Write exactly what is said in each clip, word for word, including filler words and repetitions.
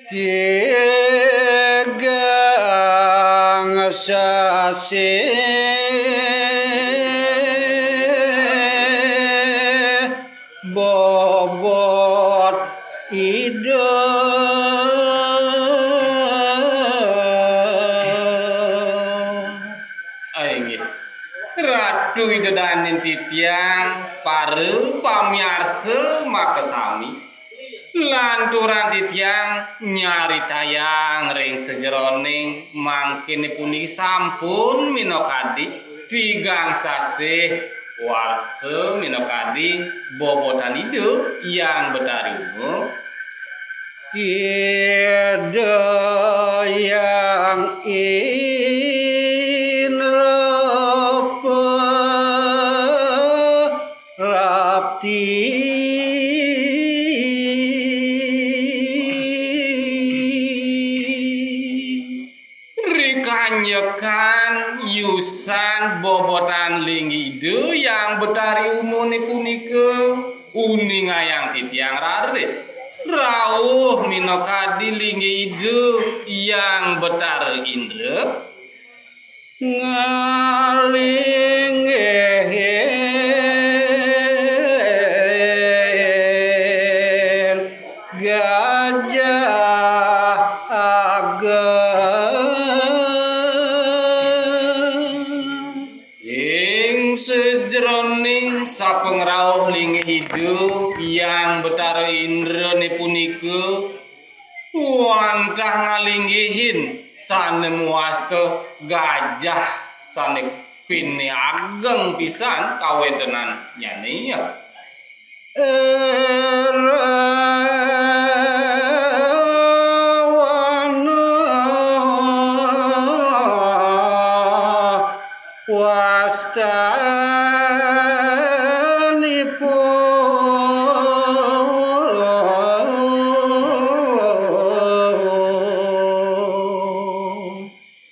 Tigang sasih bobot Ida. Inggih. Ratu Ida danin titiang, para pamiarsa makasami. Lanturan titiang nyaritayang ring sajeroning mangkin puniki sampun minakadi tigang sasih warsa minakadi bobotan Ida Hyang Betari Uma. Ida Hyang Indra Prapti. Rikanyekan yusan bobotan linggih Ida Hyang Betari Umune punika, uningayang titiang raris rauh minakadi linggih Ida Hyang Betara Indra. Ngalinggihin Gajah Ageng. Ing sajeroning sapangrauh linggih Ida Hyang Betara Indrane punika wantah ngalinggihin sane mawasta gajah sane pine ageng pisan kawentenannyane. Erawana wastanipun.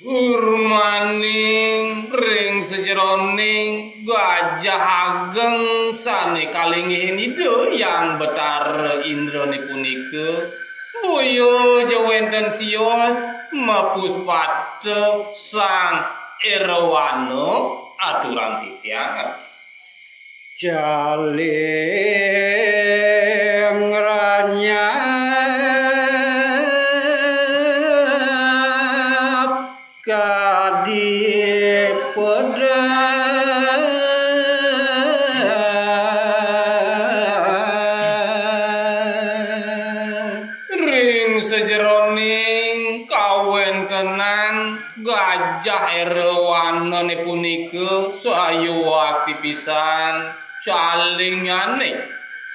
Urmaning ring sajeroning gajah ageng sane kalinggihin Ida Hyang Betara Indrane punika, boya ja wenten sios mapuspata Sang Erawana aturang titiang. Jaling ranyap kadi pedang. Ring sajeroning kawentenan gajah erawanane punika sayuwakti pisan calingyane,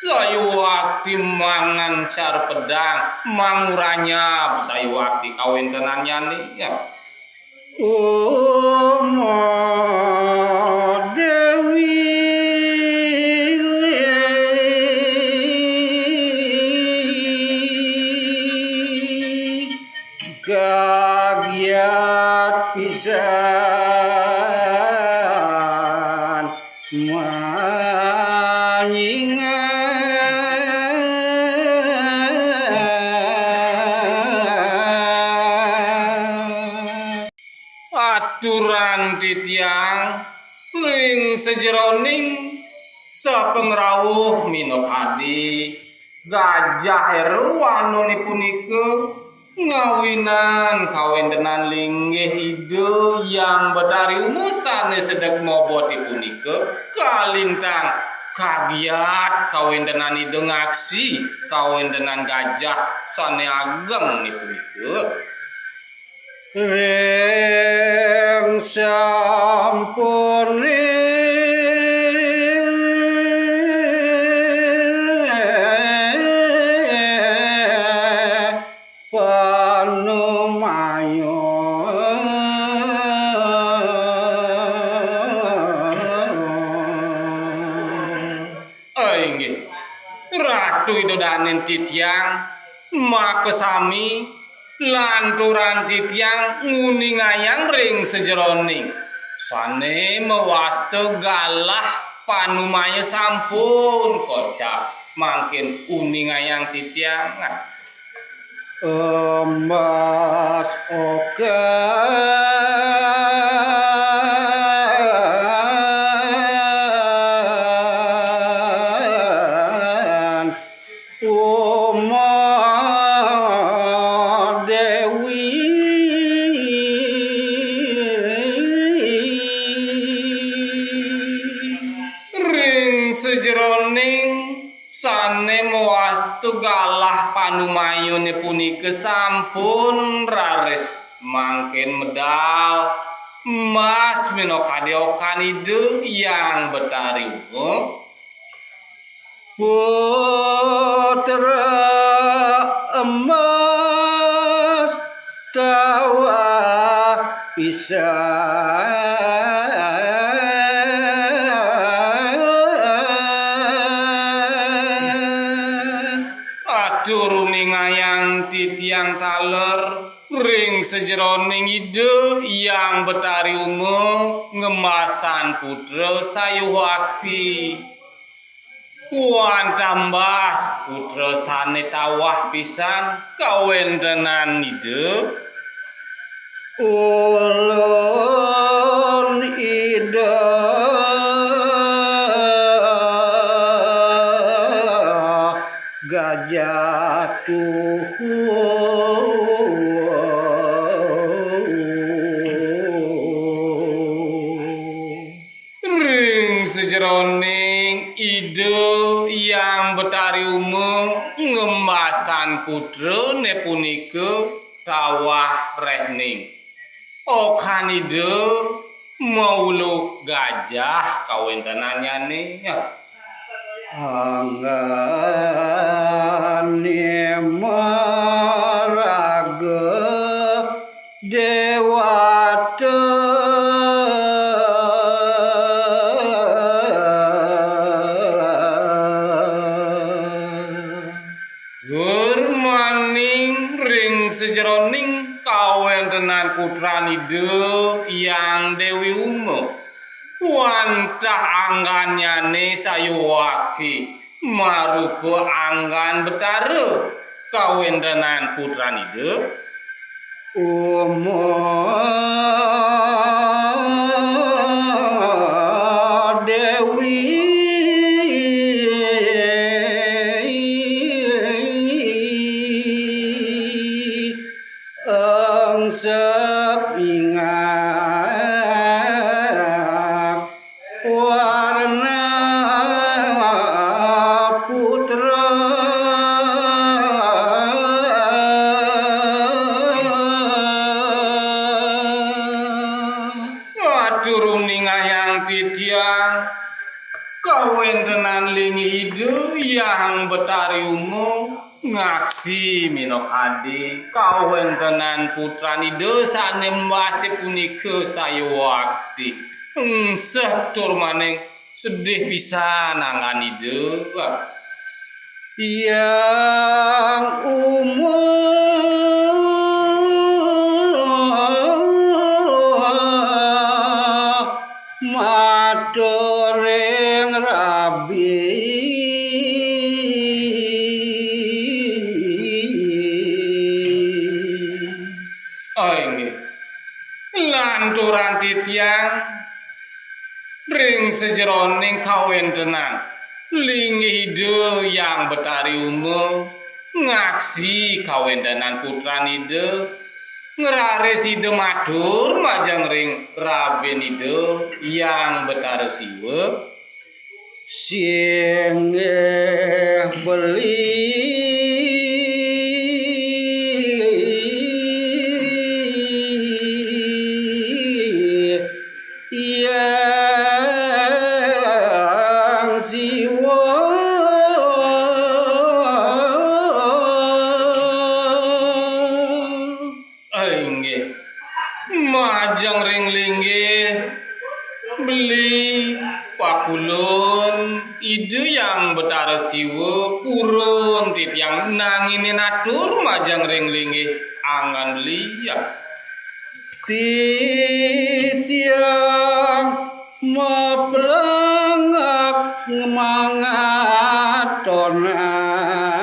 sayuwakti mangancar pedang, manguranyap sayuwakti kawentenannyane. Ya. Uma Dewi kagiat pisan manyingat. Aturang titiang ring sajeroning sapangrauh minakadi gajah erawanane punika ngawinan kawentenan linggih Ida Hyang Betari Uma sane sedek moboti punika kalintang kagiat kawentenan Ida ngaksi kawentenan gajah sane ageng punika. Ring sampune panumaya. Inggih. Ratu Ida danin titiang makasami lanturan titiang nguningayang ring sajeroning sane mawasta galah panumaya sampun kocap, mangkin uningayang titiang. Emas okan Uma Dewi. Ring sajeroning sane mawastu galah panumayune punika sampun raris mangkin medal emas minakadi okan Ida Hyang Betari Uma. Putra emas tawah pisan. Atur uningayang titiang taler ring sajeroning Ida Hyang Betari Uma ngemasan putra sayuwakti. Wantah embas putra sane tawah pisan kawentenan Ida. Ulun Ida Gajah Tuhu. Ring sajeroning Ida Hyang Betari Uma ngemasan putrane punika tawah rehning. Okan Ida mauluk gajah kawentenannyane. Anggane maraga dewata. Gurmaning ring sajeroning kawentenan putran Ida Hyang Dewi Uma. Wantah anggannyane sayuwakti marupa anggan Betara kawentenan putran Ida. Uma Dewi angsek ingak warna putra. Atur uningayang titiang kawentenan linggih Ida Hyang Betari Uma ngaksi minakadi kawentenan putran Ida sane embase punika sayuwakti. Engseh tur maning sedih pisan anggan Ida. Hyang Uma matur ring rabi. Oh, inggih. Lanturan titiang ring sajeroning kawentenan linggih Ida Hyang Betari Uma ngaksi kawentenan putran Ida, ngraris Ida matur majeng ring rabin Ida Hyang Betara Siwa. Singgih beli Hyang Siwa. Ah, inggih. Majeng ring linggih beli pakulun Ida Hyang Betara Siwa purun titiang nanginin atur majeng ring linggih anggan beli ya. Titiang maplengak ngemangat tonang.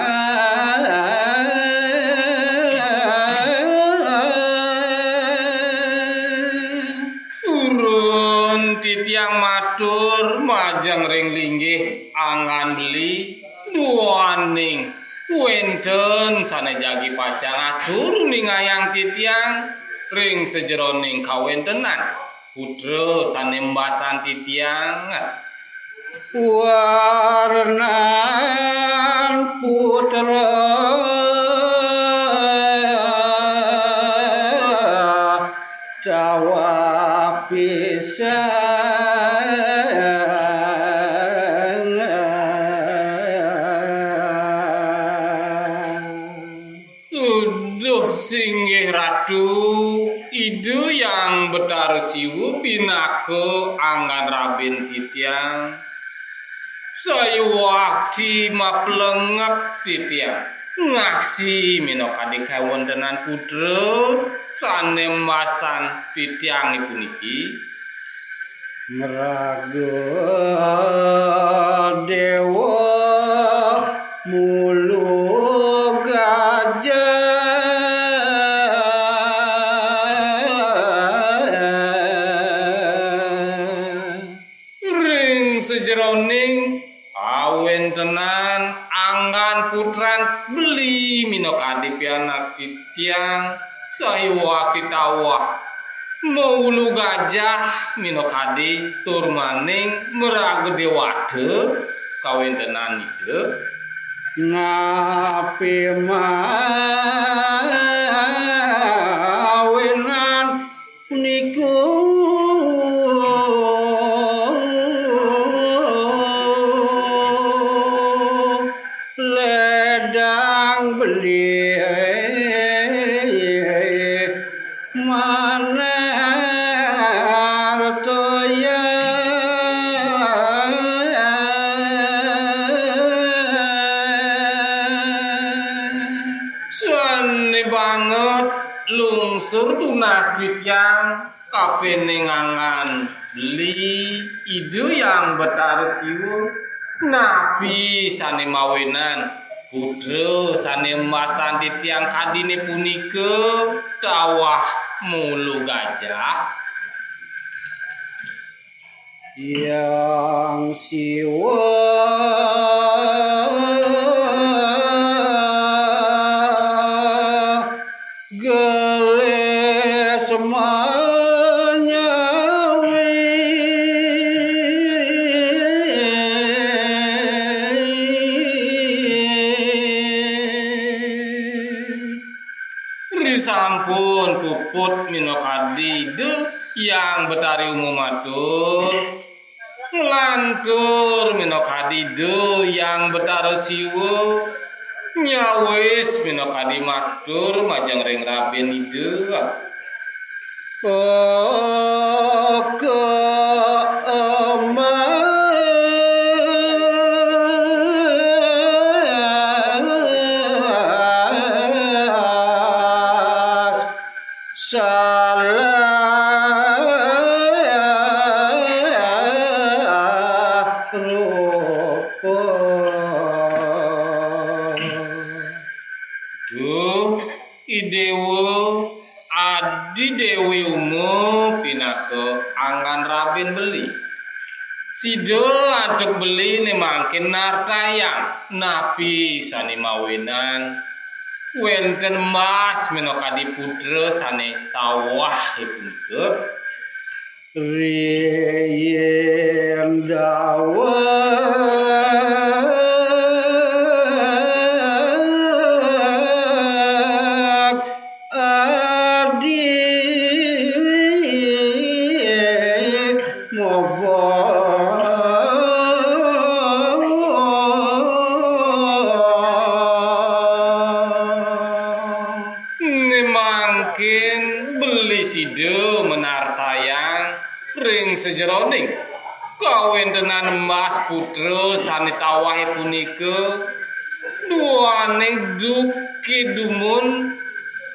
sané jagi pacang atur uningayang titiang ring sajeroning kawéntenan putra sané embasang titiang. Warnan putra tawah pisan. Duh, singgih Ratu, Ida Hyang Betara Siwa pinaka anggan rabin titiang. Sayuwakti maplenget titiang ngaksi minakadi kawéntenan putra sané embasang titiangé puniki. Maraga déwa mulu gajah. Ring sajeroning kawéntenan anggan putran beli minakadi pianak titiang sayuwakti tawah maulu gajah minakadi tur maning maraga déwata kawéntenan Ida. Napi mawinan niku ledang beli manartoya. Sané banget lungsur tunas titiang kapining anggan beli Ida Hyang Betara Siwa. Napi sané mawinan putra sané embasang titiang kadiné punika tawah mulu gajah? Hyang Siwa gelis manyawi. Risampun puput minakadi Ida Hyang Betari Uma matur, nglantur minakadi Ida Hyang Betara Siwa nyawis minakadi matur majeng ring rabin Ida. Oka emas salah rupa. Duh, I Déwa, Adi Déwi Uma pinaka anggan rabin beli. Sida antuk beli né mangkin nartayang napi sané mawinan wénten embas minakadi putra sané tawah punika. Riin daweg adi mobot. Né mangkin beli sida manartayang ring sajeroning kawéntenan embas putra sané tawahé punika, duaning duké dumun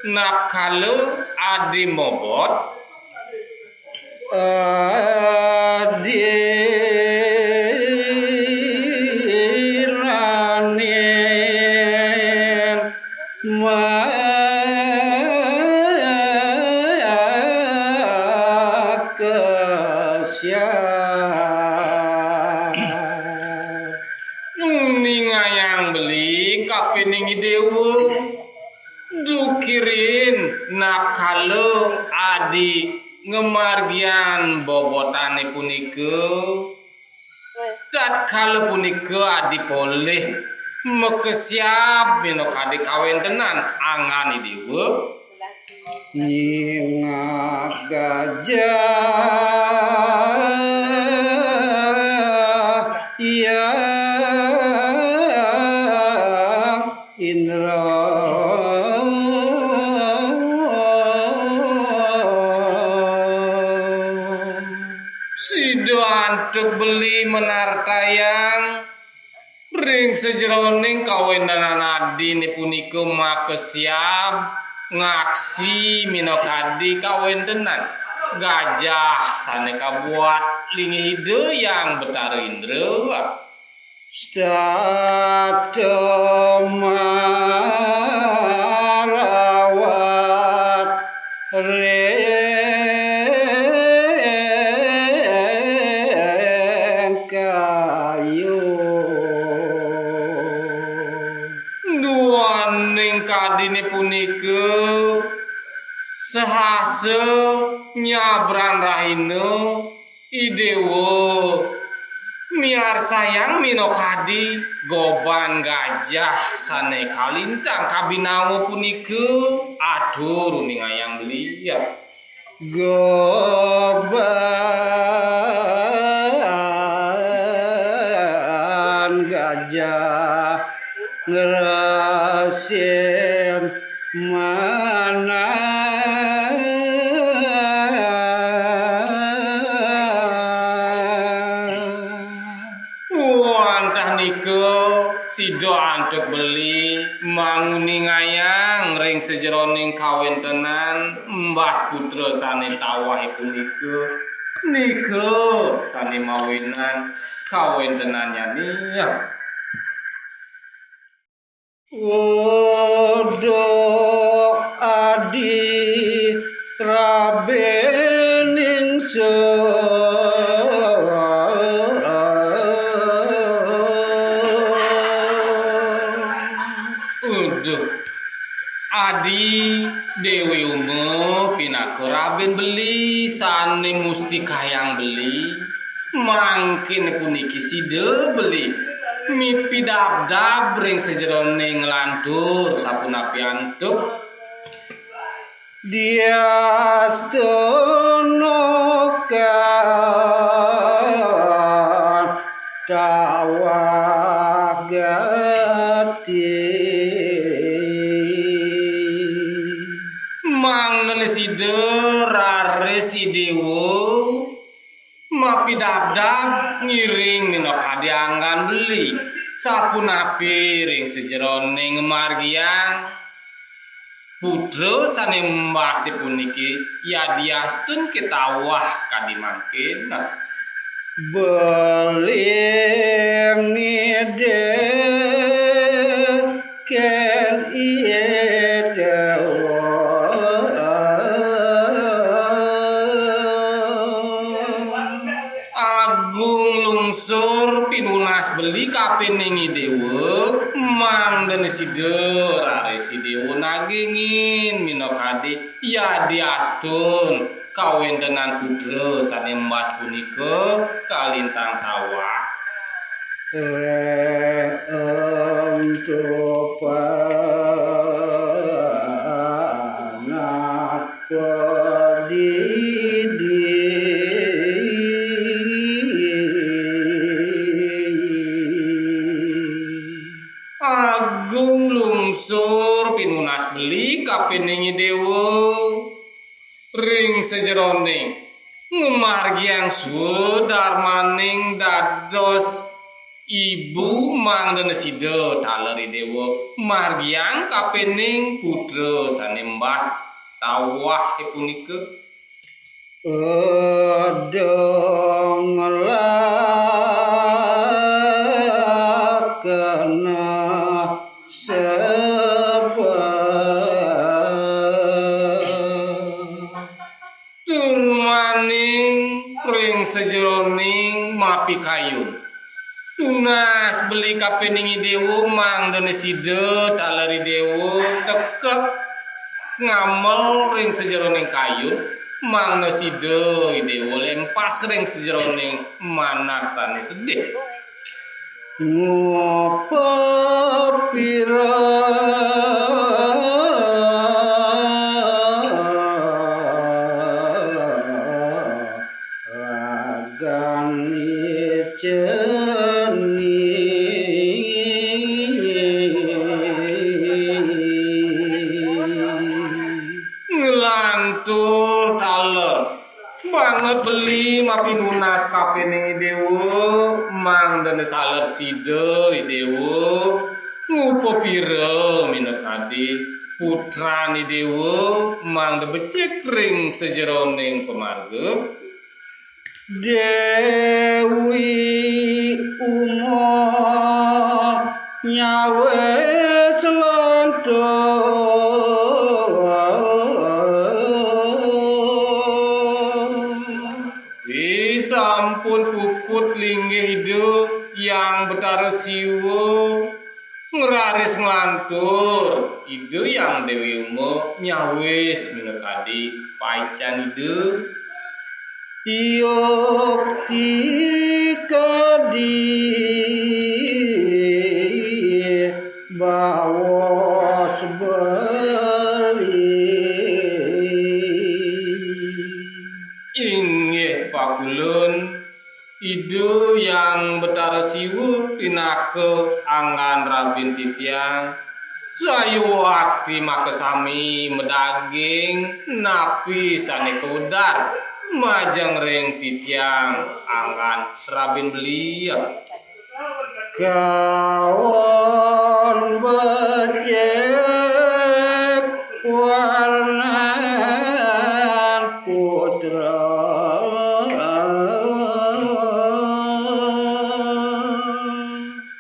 napkala adi mobot. Adi nanin makesiat. Ningayang beli kapining I Déwa. Kirin napkala adi ngamargiang bobotane punika, tatkala punika adi polih makesiab minakadi kawentenan anggan Dewa. Nyingak gajah yang Indra. Sida antuk beli manartayang ring sajeroning kawentenan adine punika makesiab ngaksi minakadi kawentenan gajah sane kabuat linggih Ida Hyang Betara Indra. Stata marawat ring kayu. Duaning kadine punika sahasa nyabran rahina I Dewa miarsayang minakadi goban gajah sane kalintang kabinawa punika atur uningayang beli. Goban gajah ngrasin manah. Wantah nika sida antuk beli manguningayang ring sajeroning kawentenan embas putra sane tawah punika. Nika sane mawinan kawentenannyane. Uduh adi rabening se-, uduh adi Dewi Uma pinaka raben beli sane mustikayang beli. Mangkin puniki sida beli mipidabdab ring sajeroning nglantur sapunapi antuk. Diastun okan tawah gati. Mangdane sida raris Idewa mapidabdab ngiring minakadi anggan beli, sapunapi ring sajeroning ngamargiang putra sane embase puniki yadiastun ketawah kadi mangkin. Beli ngidih ken Idewa. Agung lungsur pinunas beli kapining Idewa, mangdane sida raris Idewa nagingin minakadi yadiastun kawentenan putra sane embas punika kalintang tawah. Rek entu panak padidi. Agung lungsur pinunas beli kapining Idewa ring sajeroning ngamargiang swadarmaning dados ibu, mangdane sida taler Idewa margiang kapining putra sane embas tawah punika. Edeng lakena sebab. Tur maning ring sajeroning mapikayun. Tunas beli kapining Idewa, mangdane sida taler Idewa tekek ngamel ring sajeroning kayun, mangda sida I Déwa lempas ring sajeroning manah sané sedih. Ngupa pira ragan iceni. Nglantur taler. Banget beli mapinunas kapining I Déwa, mangda taler sida I Déwa, ngupa pira minakadi putran I Déwa, mangda becik ring sajeroning pamarga. Déwi Uma nyawis lantur. Ih, sampun puput linggih Ida Hyang Betara Siwa, ngraris nglantur Ida Hyang Déwi Uma nyawis minakadi paican Ida. Yukti kadi baos beli. Inggih pakulun, Ida Hyang Betara Siwa pinaka anggan rabin titiang, sayuwakti makasami madaging napi sané kawedar majeng ring titiang anggan rabin beli. Kawan becik warnan putra.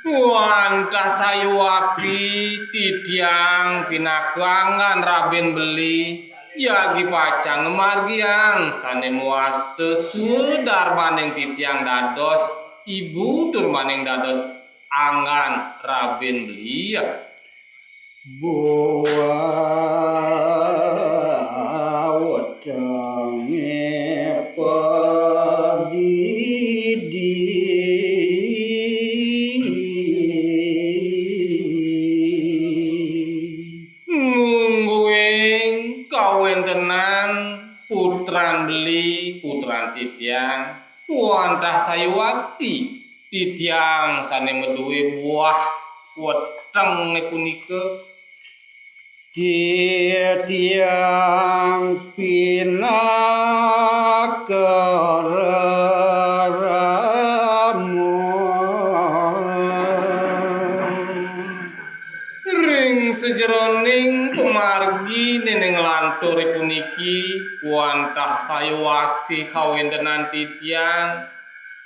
Wantah sayuwakti titiang pinaka anggan rabin beli, jagi pacang ngamargiang sané mawasta sudarmaning titiang dados ibu tur maning dados anggan rabin beli. Buah wetengé padidi. Mungguing kawéntenan putran beli, putran titiang, wantah sayuwakti titiang sané madué buah wetengé punika. Titiang pinaka rerama. Ring sajeroning pamargi néné nglantur puniki, wantah sayuwakti kawéntenan titiang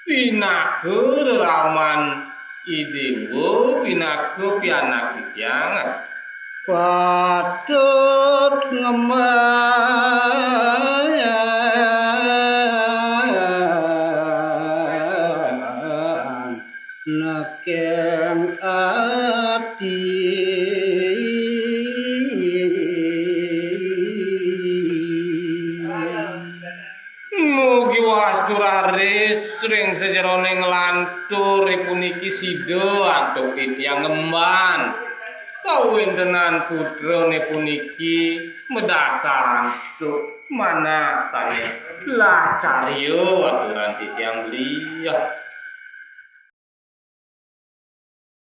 pinaka reraman I Déwa, pinaka pianak titiang. Patut ngemban nekeng ati. Mugi wastu raris ring sajeroning nglantur puniki sida antuk titiang ngemban kawéntenan putrané puniki madasar antuk manah sané lacarya aturan titiang beli.